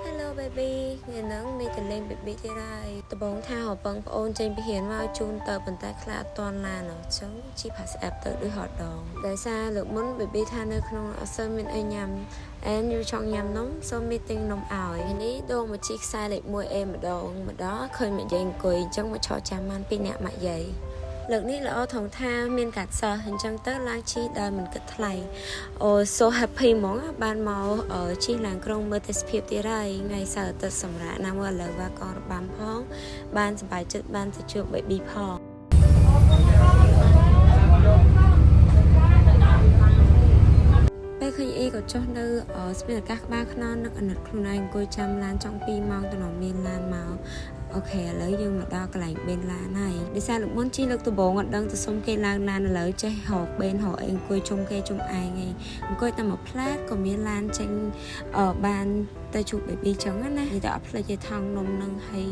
Hello baby ថ្ងៃហ្នឹងមានតែលេង baby ទៀតហើយដំបងថារពឹងប្អូនចេញពីរៀនមកឲ្យជូនទៅប៉ុន្តែខ្លះអត់ទាន់ឡានអញ្ចឹងជិះ PassApp ទៅដូចហត់ដងដោយសារលើកមុន baby ថានៅក្នុងអត់សូវមានអីញ៉ាំ and យូចង់ញ៉ាំនំសូម meeting នំឲ្យថ្ងៃនេះដូរមកជិះខ្សែលេខ 1A ម្ដងម្ដងឃើញមកយាយអង្គុយអញ្ចឹងមកឈរចាំបានពីរនាក់ម៉ាក់យាយលើកនេះល្អថងថាមានកាត់សិស្សអញ្ចឹងទៅឡើងជិះដោយមិនគិតថ្លៃអូ so happy ហ្មងបានមកជិះឡើងក្រុងមើលទេសភាពទៀតហើយថ្ងៃសៅរ៍អាទិត្យសម្រាប់ណាមួយឥឡូវវ៉ាកងរបាំផង បានសប្បាយចិត្តបានទៅជួប baby ផង ពេលឃើញអ៊ីក៏ចុះនៅស្ពានអាកាសក្បាលខ្នល់នឹងអាណិតខ្លួនឯងអង្គុយចាំឡានចង់2ម៉ោងទៅនាំមានឡានមក okay ឥឡូវយើងមកដល់កន្លែងបេនឡានហើយដោយសារលោកមុនជិះលើកដំបូងអត់ដឹងទៅសុំគេឡើងឡានឥឡូវចេះរកបេនរកអីអង្គុយជុំគេជុំឯងឯងអង្គុយតែមួយផ្លែតក៏មានឡានចេញបានទៅជួប baby ចឹងណានិយាយទៅអត់ភ្លេចទេថង់នំនឹងហើយ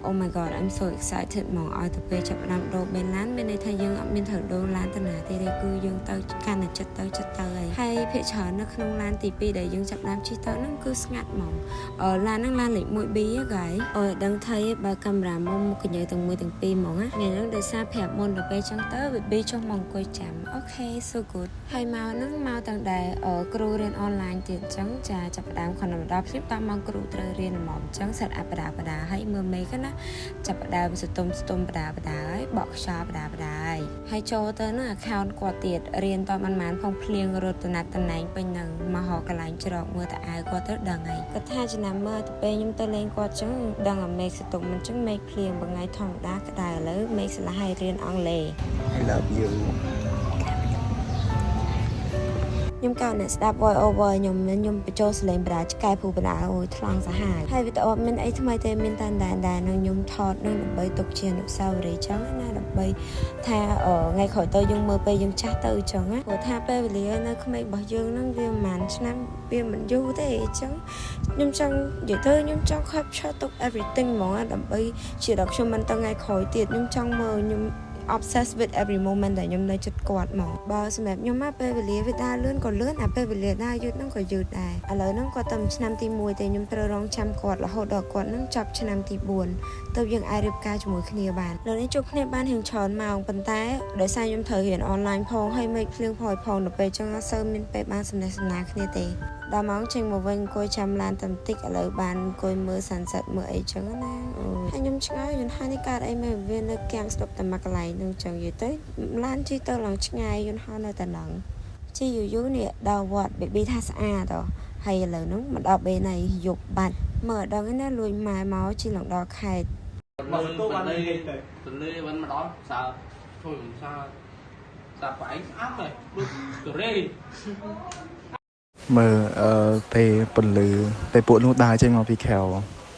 Oh my God, I'm so excited ហ្មងឲ្យទៅពេលចាប់ផ្ដើមដូរបេនឡានមានន័យថាយើងអត់មានត្រូវដូរឡានទៅណាទេទេគឺយើងទៅកាន់តែចិត្តទៅចិត្តទៅហើយហើយភាគច្រើននៅក្នុងឡានទី2ដែលយើងចាប់ផ្ដើមជិះទៅហ្នឹងគឺស្ងាត់ហ្មងអឺឡានហ្នឹងឡានលេខ 1B ហ៎ guys អូយដឹងថៃបើកាមេរ៉ាមុំកញ្ញើទាំងមួយទាំងពីរហ្មងណាថ្ងៃហ្នឹងដោយសារប្រាប់មុនដល់ពេលចឹងទៅ baby ចុះមកអង្គុយចាំ okay, so good ហើយមកហ្នឹងមកតាំងដែលគ្រូរៀនអនឡាញទៀតអញ្ចឹងចាចាប់ផ្ដើមខំដល់ភ្លាមតាមម៉ោងគ្រូត្រូវរៀនហ្មងអញ្ចឹង set up បដាបដាហើយមើលមេឃណាចាប់ផ្ដើមសតុំស្ទុំបដាបដាហើយបក់ខ្យល់បដាបដាហើយហើយចូលទៅហ្នឹង account គាត់ទៀតរៀនតបានបានផងភ្លៀងរត់តំណាត់តំណែងពេញហ្នឹងមករកកន្លែងច្រកមើលតអាវគាត់ទៅដឹងហើយគាត់ថាចំណាំមើលទៅពេលខ្ញុំទៅលេងគាត់អញ្ចឹងដឹងអាមេឃសតុំមិនអញ្ចឹងមេឃភ្លៀងមួយថ្ងៃធម្មតាក្តៅឥឡូវមេឃស្លាស់ឲ្យរៀនអង់គ្លេស I love you. ខ្ញុំកៅអ្នកស្ដាប់ voice over ខ្ញុំខ្ញុំបញ្ចូលសលេងបដាឆ្កែភូបដាអូយថ្លង់សាហាវហើយវីដេអូអត់មានអីថ្មីទេមានតែតែតែនឹងខ្ញុំថតនឹងដើម្បីទុកជាអនុស្សាវរីយ៍ចឹងណាដើម្បីថាថ្ងៃក្រោយទៅយើងមើលពេលយើងចាស់ទៅចឹងណាព្រោះថាពេលវេលានៅក្មេងរបស់យើងហ្នឹងវាប្រហែលឆ្នាំវាមិនយូរទេអញ្ចឹងខ្ញុំចង់និយាយទៅខ្ញុំចង់ capture ទុក everything ហ្មងណាដើម្បីជា document ទៅថ្ងៃក្រោយទៀតខ្ញុំចង់មើលខ្ញុំ obsessed with every moment ដែលខ្ញុំនៅជិតគាត់ហ្មងបើសម្រាប់ខ្ញុំមកពេលវេលាវាដើរលឿនក៏លឿនអាពេលវេលាដើរយឺតហ្នឹងក៏យឺតដែរឥឡូវហ្នឹងគាត់តែឆ្នាំទី1ទេខ្ញុំត្រូវរងចាំគាត់រហូតដល់គាត់ហ្នឹងចប់ឆ្នាំទី4ទើបយើងអាចរៀបការជាមួយគ្នាបានលើនេះជួបគ្នាបានរៀងច្រើនម៉ោងប៉ុន្តែដោយសារខ្ញុំត្រូវរៀនអនឡាញផងហើយមេឃភ្លៀងផងផងដល់ពេលចឹងអត់សូវមានពេលបានសំណេះសំណាលគ្នាទេដល់ម៉ោងចេញមកវិញអង្គុយចាំឡានតែបន្តិចឥឡូវបានអង្គុយមើល sunset មើលអីចឹងណាអូយហើយខ្ញុំឆ្ងល់យន្តហោះនេះកើតអីមែនវានៅកាំងស្តុបតែមួយកន្លែងហ្នឹងចឹងនិយាយទៅឡានជិះទៅឡើងឆ្ងាយយន្តហោះនៅតែហ្នឹងជិះយូរយូរនេះដល់វត្ត baby ថាស្អាតហ៎ហើយឥឡូវហ្នឹងមកដល់បេនៃយប់បាត់មើលអត់ដឹងទេណាលួចម៉ែមកជិះឡើងដល់ខេត្ត មកទូបានលេងទៅ ទន្លេបានមកដល់សើជួយសើសាផ្អែកស្អាតហើយដូចទរេ មើលអឺពេលពន្លឺពេលពួកនោះដើរចេញមកពីក្រៅ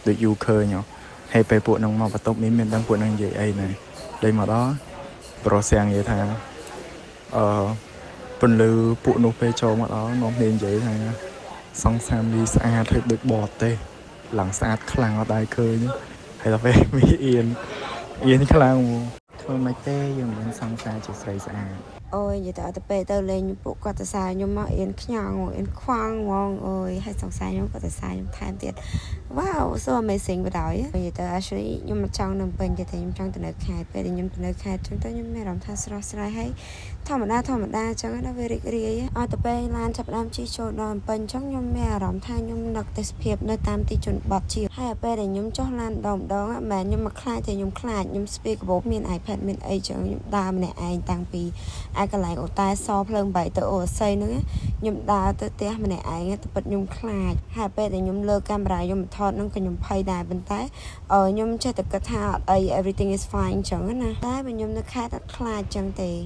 ដូចយូរឃើញហ៎ហើយពេលពួកនោះមកបន្ទប់នេះមានដឹងពួកនោះនិយាយអីណែដូចមកដល់ប្រុសសៀងនិយាយថាអឺពន្លឺពួកនោះពេលចូលមកដល់នាំគ្នានិយាយថាសង្សាមនេះស្អាតហើយដូចបរទេសឡើងស្អាតខ្លាំងអត់ដែរឃើញហើយដល់ពេលមានអៀនអៀនខ្លាំងហ្មងធ្វើមិនទេយើងមិនសង្សារជាស្រីស្អាត អូយនិយាយទៅអត់ទៅពេលទៅលេងពួកគាត់ទៅសារខ្ញុំមកអៀនខ្ញងហ្មងអៀនខ្វងហ្មងអូយហើយសង្សារខ្ញុំគាត់ទៅសារខ្ញុំថែមទៀត Wow, so amazing បណ្ដោយនិយាយទៅ actually ខ្ញុំមិនចង់នៅពេញទេតែខ្ញុំចង់ទៅនៅខេត្តពេលដែលខ្ញុំទៅនៅខេត្តចឹងទៅខ្ញុំមានអារម្មណ៍ថាស្រស់ស្រាយហើយធម្មតាធម្មតាចឹងណាវារីករាយឲ្យទៅពេលឡានចាប់ផ្ដើមជិះចូលដល់ពេញចឹងខ្ញុំមានអារម្មណ៍ថាខ្ញុំនឹកទេសភាពនៅតាមទីជនបទជាងហើយពេលដែលខ្ញុំចុះឡានដងម្ដងមិនមែនខ្ញុំមកខ្លាចទេខ្ញុំខ្លាចខ្ញុំស្ពាយកាបូបមាន iPad មានអីចឹងខ្ញុំដើរម្នាក់ឯងតាំងពីឯកន្លែងអូតែសភ្លើង8ទៅអូស័យហ្នឹងខ្ញុំដើរទៅផ្ទះម្នាក់ឯងទៅពិតខ្ញុំខ្លាចហើយពេលដែលខ្ញុំលើកកាមេរ៉ាខ្ញុំមកថតហ្នឹងក៏ខ្ញុំភ័យដែរប៉ុន្តែខ្ញុំចេះតែគិតថាអត់អី everything is fine ចឹងណាតែបើខ្ញុំនៅខេត្តអត់ខ្លាចចឹងទេ។